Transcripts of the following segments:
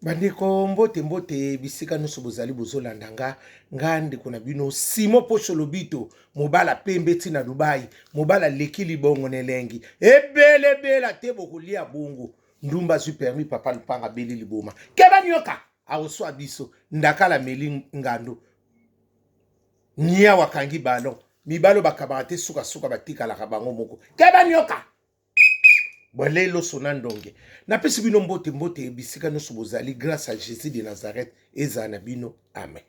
Bandeko mbote mbote bisika nyonso bozali bozolanda nga nga ndeko na bino Simon Posho Lobito mobala pembe ti na Dubai mobala leki libongo na elengi ebelebela te bokolia bongo ndumba azwi permis papa lupanga abeli liboma keba nyoka akoswa biso ndakala meli ngando niawa akangi ballon mibalo bakabaka te sukasuka batikalaka bango moko keba nyoka Bwale loso na ndonge. Napesi bino mbote mbote bisika nyonso bozali grâce à Jésus de Nazareth ezala na bino amen.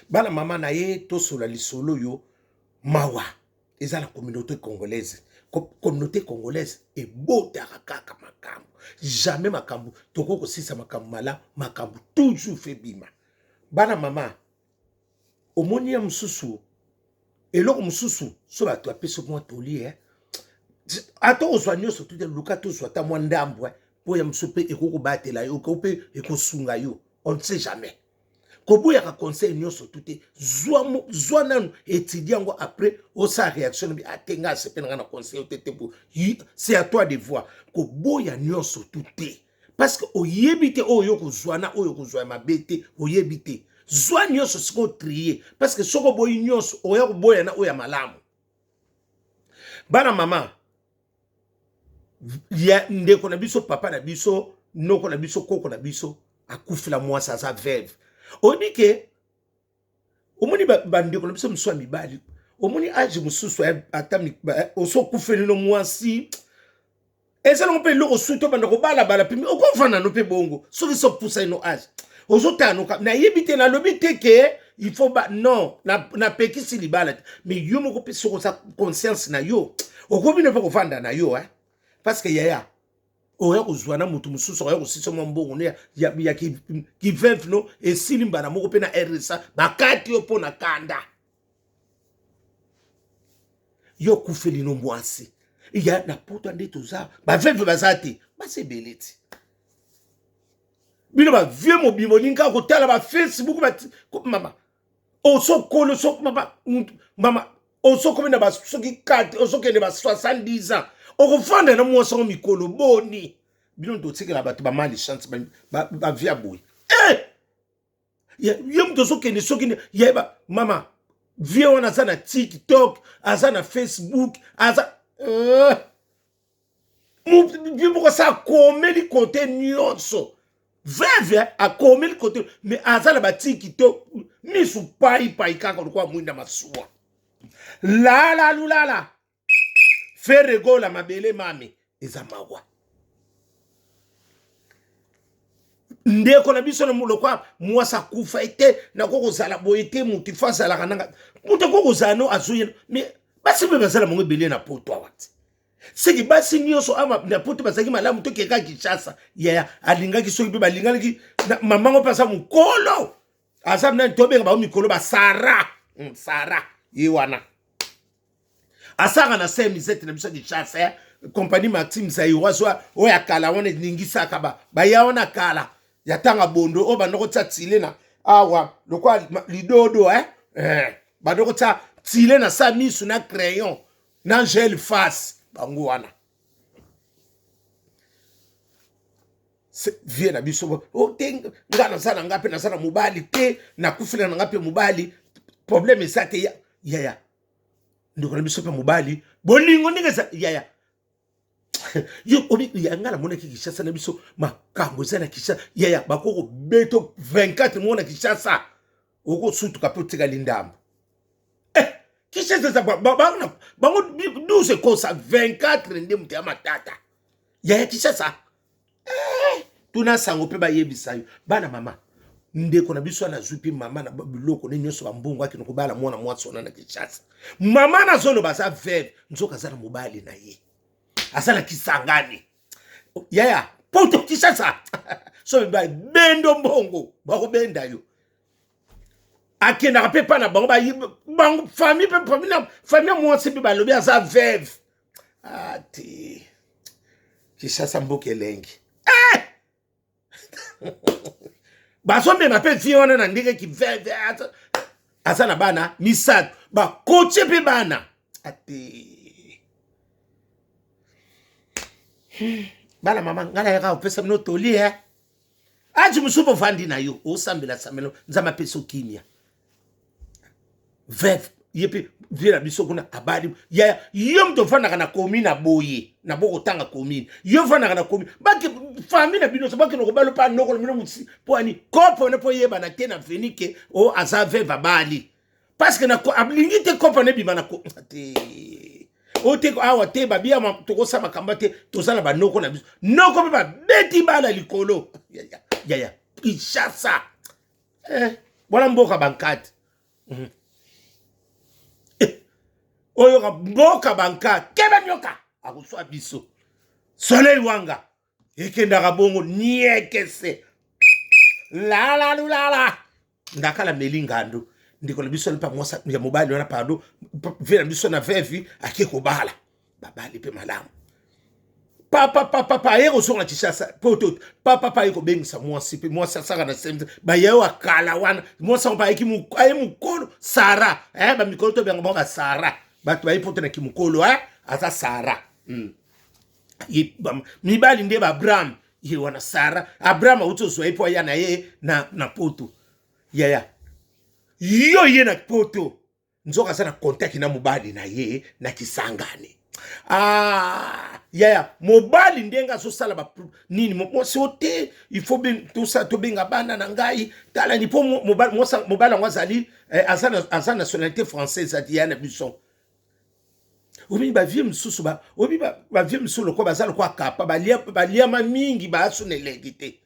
Bana mama na ye tosola lisolo yo mawa eza na communauté congolaise. Communauté congolaise ebotaka kaka makambo jamais makambo tokoki kosisa makambo malamu makambo toujours fe bima bana mama omoni ya mosusu eloko mosusu so bato apesi mwa toli eh. Ata ozwa nyonso tute luka tozwa ata mwa ndambo eh, mpo ya mosusu mpe ekoki kobatela yo ekoki mpe ekosunga yo on ne sait jamais koboyaka conseil nyonso tu te zwa, zwa nanu étudie yango après osala réaction nobi ate ah, nga asepe na nga na conseil te te c'est à toi de voir koboya nyonso tu te parce que oyebi te oyo okozwa na oyo okozwa ya mabe te oyebi te zwa nyonso sikoyo trie parce que soki oboyi nyonso oya koboya na oyo ya malamu bana mama ya ndeko na biso papa na biso noko na biso koko na biso akufela mwasi aza veuve oyebi ke omoni bandeko na biso mosusu ya mibali omoni age mosusu eh, ata eh, osokufeli no mwasi eza nango mpe eloko suki tobanda kobalabala mpe okovanda no mpe bongo soki sopusani no age ozotala noka nayebi te nalobi te ke il faut ba non napekisi na libala te mais yo moko mpe soki oza conscience na yo okomi no mpe kovanda na yo eh? parce que yaya oya kozwa na moto mosusu oya kosisa mwa mbongo no ya, ya, ya kiveuve no esili mbala moko mpe na rsa bakati yo mpo na kanda yo okufeli no mwasi ya na poto nde toza baveuve baza te basi ebele ti bino bavie mobimba olingi kaka kotala bafacebook mama osokoli so mama mama osokomi na basoki 4 osokende ba 70 ans okofanda na mwasi yango mikolo boni bino totikela bato bamali chance bavie ya boye eh! ye moto ozokende soki yeba mama vie wana aza na tiktok aza na facebook aza eh! Vie moko asa akomeli kote nyonso veve akomeli kote me aza na batiki to misu paipai kaka lokola mwinda masuwa lala lulala feregola mabele mame eza mawa ndeko na biso na lokwa mwasi akufa ete nakoki kozala boye te moto ifo azalaka nanga moto akoki kozala no azoyena me basi mpe bazala bango ebele na poto awa te seki basi nyonso awa na poto bazalaki malamu tokeka kinshasa yaya alingaki soki mpe balinganaki mamango mpe aza mokolo aza nani tobenga bango mikolo basara hmm, sara ye wana asaka na se misete na biso ya kinshasa eh? compagnie maxime zairois oyo ya kala wana eningisaka baya wana kala ya tanga bondo oyo banda kotia tile na awa lokola lidodo eh? Eh, banda kotia tile na sa misu na crayon na gel face bango wana vie na biso o oh, te nga naza na nga mpe naza na mobali te nakufela na nga mpe mobali problème eza te yaya ndeko na biso mpe mobali bolingo ndenge eza yaya yo obi ya nga namonaki kinshasa na biso makambo eza na kinshasa yaya bakoki kobeto 24 moko na kinshasa okosutuka mpe otikali ndambo eh, kinshasa eza bango 12 ekosa 24 nde moto ya matata yaya kinshasa eh, tuna sango mpe bayebisa yo bana mama ndeko na biso wana azwi mpe mama na biloko ne nyonso bambongo akende kobala mwana mwasi wana na kinshasa mama nazoloba aza veve nzoka aza na mobali na ye aza na kisangani yaya poto kinshasa so bendo mbongo bakobenda yo akendaka mpe mpa na bango bango famille mpe famille famille mwasi mpe balobi aza veve ati ah, kinshasa mboka elengi eh! bazomema mpe vie wana na ndenge kiveve aza na bana misato bakotie mpe bana ate hmm. bana mama ngai nayaka kopesa bino toli e eh? Aji mosusu bovandi na yo osambela sambela, Nzambe apesi okimia. Veuve ye mpe vie na biso kuna abali yaya. Yo moto ofandaka na commune na boye na bokotanga commune, yo ofandaka na commune, bake famille na bino bakende kobala mpa noko na bino mosi mpo ani kope wana mpo oyebana te na veni ke o aza veuve abali, parce que alingi te kope wana ebima na te oyo te. Awa te babia tokosala makambo te, toza na banoko na biso, noko mpe babeti bana likolo. Yaya, Kinshasa, eh, wana mboka bankati. Eh, oyoka mboka banka keba nyoka akoswa biso. Soleil wanga ekendaka bongo niekese lalalulala ndakala meli ngando. Ndeko na biso mpa mwasi ya mobali wana, pardon, ve na biso na vevi ake kobala, babali mpe malamu. Papa papa pa aye kozonga Kinshasa po to papa pa aye kobengisa mwasi mpe mwasi asaka na semse bayayo akala wana. Mwasi yango mpe ayeki aye mokolo Sara, eh, bamikolo to benga bango basara, bato baye poto na kimokolo, eh, aza Sara. Mibali nde ba Abraham ye wana Sara, Abraham auti ozwa ye mpo aya na ye na poto. Yaya, yo ye na poto, nzoka aza na contact na mobali na ye na Kisangani. Ah, yaya, mobali ndenge azosala ba nini, mwasi o te, il faut tosala tobenga bana na ngai. Talani mpo mobali yango azali, eh, aza nationalité française, ati ya na biso. Obi bavie mosusu, obi bavie mosusu lokola baza lokola kapa baliama mingi, baasu na elengi te.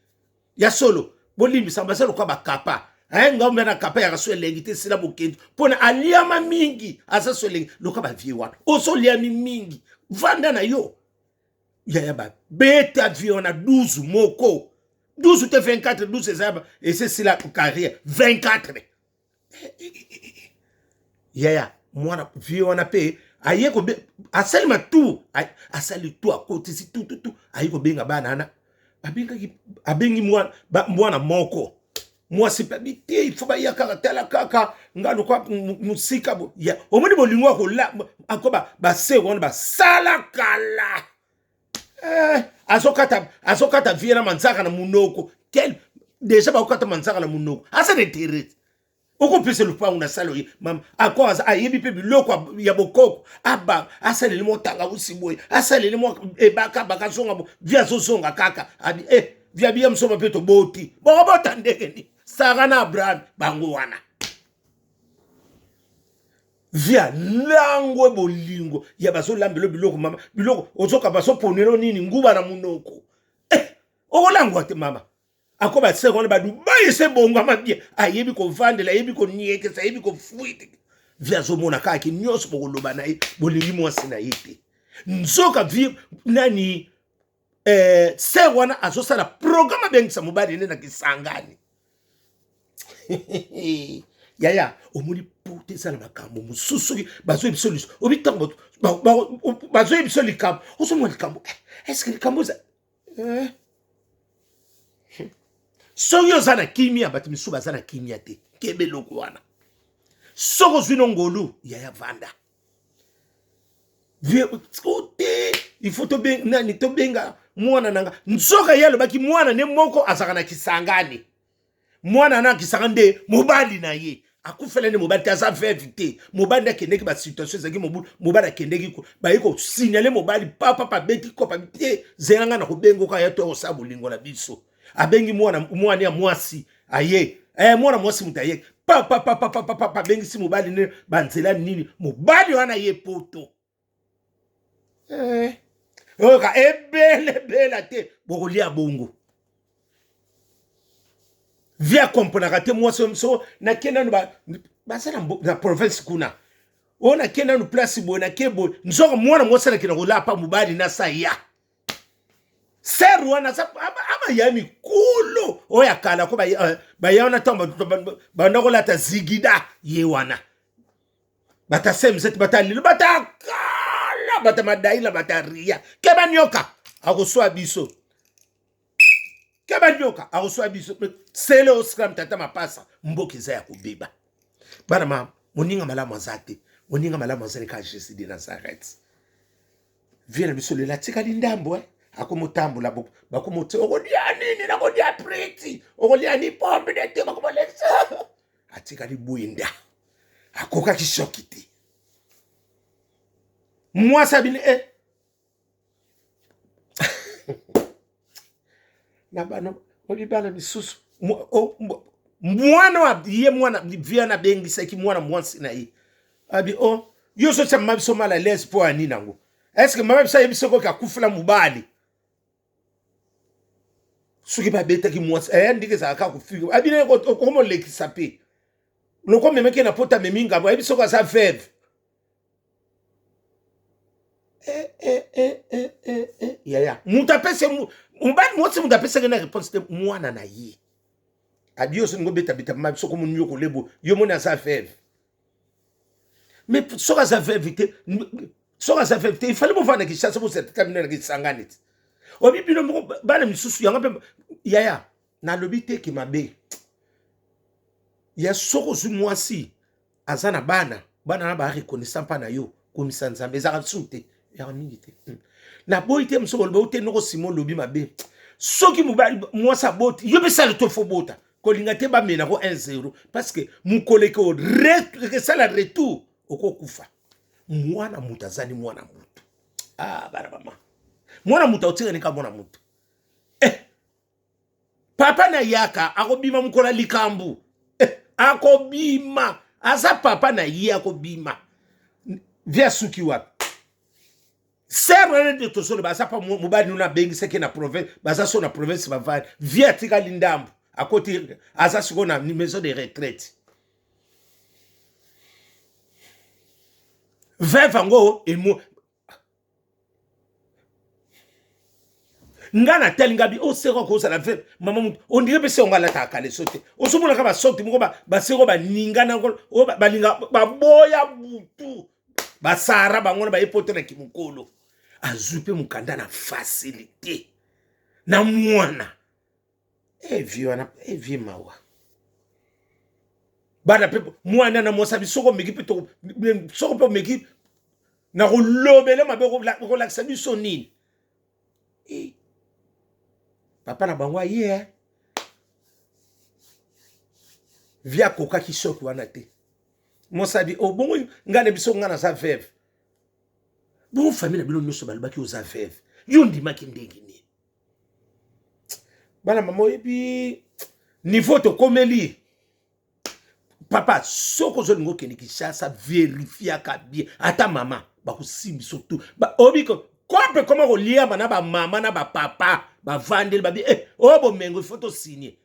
Ya solo, bolimbisa, baza lokola bakapa. Ngai mbe na kapa yaka so elengi te, esila bokendo mpona aliama mingi, aza so elengi lokola bavie wana. Ozoliami mingi, vanda na yo yaya. Babeta vie wana 12 moko 12 te, 24. 12 eza esesila carrière, 24. Yaya, mwana vie wana mpe aye kobe asali matu, asali tu, akotisi tu tu tu, aye kobenga bana wana. Abengaki, abengi mwana moko mwasi mpe abi te, ifo baya kaka. Tala kaka nga lokwa mosika ya omoni bolingo akola ako base wana basala kala, eh, azokata vie na manzaka na munoko. Quel déjà bakokata manzaka na munoko, aza na intérêt okopesa lupango na sala oye mama ako ayebi mpe biloko ya bokoko aba asaleli mwa tangawusi boye, asaleli mwa ebaka baka azonga bo vi azozonga kaka abi, eh, vi abiya mosoma mpe toboti bokobota ndenge nini? Sara na Abraham bango wana via langwe bolingo ya bazolambela biloko mama, biloko ozoka bazoponelo nini nguba na munoko, eh, okolangwa te mama. Ako basere wana badubai ese ebongwama bien, ayebi kovandela, ayebi koniekesa, ayebi kofuite. Vi azomona kaka ke nyonso bokoloba na ye, bolingi mwasi na ye te. Nzoka vi nani, eh, ser wana azosala programme abengisa mobali nde na Kisangani. Yaya, omoni poto eza na makambo mosusu. Soki bazoyebi biso liso, obi ntango bazoyebi biso likambo, ozomona likambo, eh, est-ce likambo eza, eh? Soki oza na kimia, bato misusu baza na kimia te. Kebe eloko wana. Soki ozwi no ngolu, yaya, vanda te. Il faut tobenga nani? Tobenga mwana na nga. Nzoka ye alobaki mwana ne moko azalaka na Kisangani. Mwana na Kisangani nde mobali na ye akufela nde mobali te, aza veuve te. Mobali nde akendeki, basituation ezalaki mobulu, mobali akendeki, baye kosignale mobali. Papa babeti kopa te, zela ngai na kobengoka ya to akosala bolingo na biso. Abengi mwana, mwana ya mwasi aye, eh, mwana mwasi moto aye papa papa papa papa abengisi mobali nde banzela nini, mobali wana ye poto, eh. Oyoka ebelebela te, bokolia bongo. Vi akomponaka te mwasi so nake nanu baza na province kuna oyo, nake nanu place boye, nake boye. Nzoka mwana mwasi anakenda kolapa mobali na sa ya ser wana aza abaya mikolo oyo akala ko baya wana ntango banda kolata zigida ye wana bata semzete bata lelo bata kala bata madaila bata ria. Keba nyoka akoswa biso, keba nyoka akoswa biso. Sele oscram tata mapasa, mboka eza ya kobeba. Bana ma moninga malamu aza te, moninga malamu azali kaka Jésus de Nazareth. Vie na biso lelo atikali ndambo, eh? Akomotambola bakomotia okolia nini nakolia priti okolia ni pombe de te bakomolekisa atikali bwinda akokaki soki te mwasi abini e eh. na bana obi bana misusu mwana ye mwana viana abengisaki mwana mwasi na ye abi o oh, yo ozotya mama biso mal à l'aise mpo ya nini yango estce mama biso ayebi soki oke akufela mobali soki babetaki mwasi aya eh, ndenge ezalaka kofika abina okomolekisa mpe loko omemaki na poto amemi ngambo ayebi soki aza veuve eh, eh, eh, eh, eh, eh. yaya moto apesi mobali mwasi moto apesaki na réponse te mwana na ye abi yo solingo obetabeta mama biso komonio kolebo yo moni aza veuve mais soki aza veuve te soki aza veuve te ifale bovanda kinshasa bozatata bino na kisangani te obi bino moko bana misusu yango mpe yaya nalobi te ke mabe ya soki ozwi mwasi aza na bana bana na bareconnaissant mpa na yo komisa nzambe ezalaka lisusu te yaka mingi te hmm. naboyi te mosusu oloba te noko sima olobi mabe soki mobali mwasi aboti yo mpe sala to fo bota kolinga te bamela ko 1 0 parce que mokolo ekesala retour okokufa mwana moto azali mwana moto ah bana mama mwana moto aotikani ka mwana moto eh, papa na yaka akobima mokolo ya likambo eh, akobima aza papa na ye akobima vie asuki wapi ser wana nde tozoloba aza pa mobali nuna abengisaki na province baza so na province bavandi vie atikali ndambo akoti aza sikoyo na maison de retraite veuve yango emo nga natali nga bi oseko oh, akozala veuve mama moto ondire mpe seko nga alataka kaleso te ozomonaka basorte moko baseko baninga nango oyo balinga baboya butu basara bango na baye poto na kimokolo azwi mpe mokanda na facilité na mwana evie eh, wana evie eh, mawa bana mpe mwana na mwasi abi soko omeki mpe soko mpe omeki na kolobela mabe okolakisa biso nini eh. papa na bango aye eh. vie akokaki soki wana te mwasi abi obongo oh, ngai na biso ngai naza veuve bongo famille na bino nyonso balobaki oza veuve yo ondimaki ndenge nini bana mama oyebi niveau tokomeli papa soki ozolinga okende kinshasa verifiaka bien ata mama bakosimbi surtout oyebi kope koma koliama na bamama na bapapa bavandeli babi eh, oyo bomengo ifo tosigne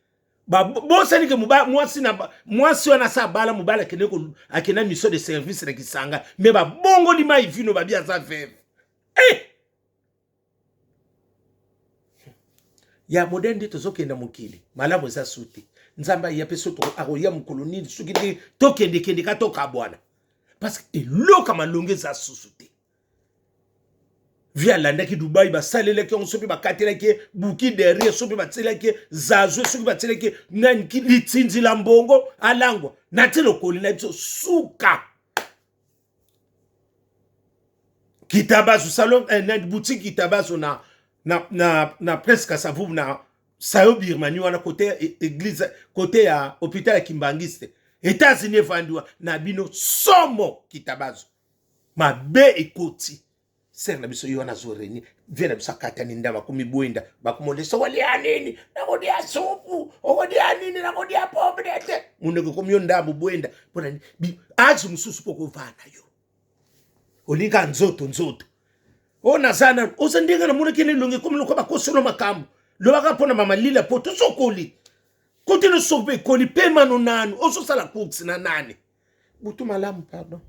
babosani ke mwasi na mwasi wana asa abala mobali akende akenda mission de service na kisanga me babongoli mai vino babi aza veuve eh! ya moderne nde tozokenda mokili malamu eza su te nzambe aya mpe so akoya mokolo nini soki nde tokendekende ka tokabwana parce que eloka malonga eza susu te vie alandaki dubai basalelaki yango soki bakatelaki ye buki derrière soki batielaki ye zazwe soki batielaki ye nani litindi la mbongo alangwa na ti lokoli na biso suka kitabazo salon eh, na boutique kitabazo na na na, na prince kasavubu na sayo birmanie wana kote ya e, église kote ya hôpital ya kimbangiste états-unis evandi wana na bino somo kitabazo mabe ekoti sere na biso ye wana azo renie vie na biso akatani ndambo akomi bwenda bakomolesa okolia nini nakolia supu okolia nini nakolia pomme te monoko ekomi yo ndambo bwenda mpona nini age mosusu mpo okovaa na yo olinga nzoto nzoto oyo naza nanu oza ndenge namonaki na elongi ekomi lokola bakosolo makambo lobaka mpo na mama lila mpo tozokoli kote nyonso mpe ekoli mpe mano nanu ozosala course na nani butu malamu pardon.